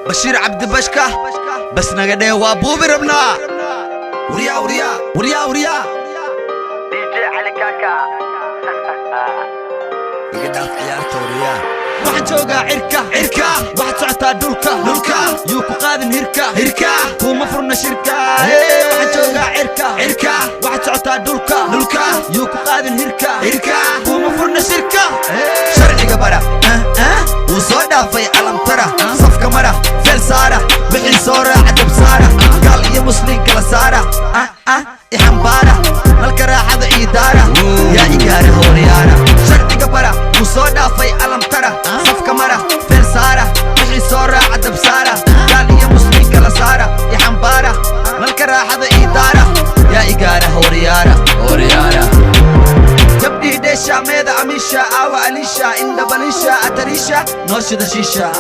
Bashiir Cabdi Bashka, bas naga dhee, waa buubi rabnaa. Waryaa, waryaa, waryaa, waryaa. DJ Cali Kaka. Iga dhaaf ciyaarta, waryaa. Waxaan joogaa cirka, cirka. Waxaad socotaa dhulka, dhulka. Yuu ku qaadin hirka, hirka. Kuma furna shirka. Hey, waxaan joogaa cirka, cirka. Waxaad socotaa dhulka, dhulka. Yuu ku qaadin hirka, hirka. Kuma furna shirka. Sharciga bara ah, ah, wuu soo dhaafay alamtara. Safka mara, feel saara, wixii soo raaca dab saara. Gaal iyo muslim kala saara. Ah, ah, ixambaara, nalka raaxada ii daara. Yaa igaara hooryaara. Sharciga bara wuu soo dhaafay alamtara. Safka mara, feel saara, wixii soo raaca dab saara. Gaal iyo muslim kala saara. Ixambaara, nalka raaxada ii daara. Yaa igaara hooryaara, hooryaara. Gabdhii dheesha meeda, Amisha aawa, Alisha indhabalisha, atarisha nooshida shiisha.